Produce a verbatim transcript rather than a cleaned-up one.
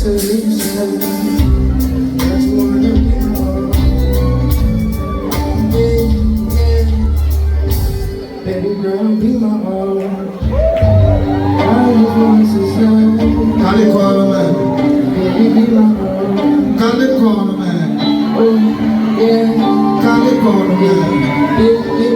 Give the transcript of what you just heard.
Baby girl, be my all. All you want is love. Kale kò w non men. Baby, be my all. Kale kò w non men. Oh, yeah. Kale kò w non men. Baby,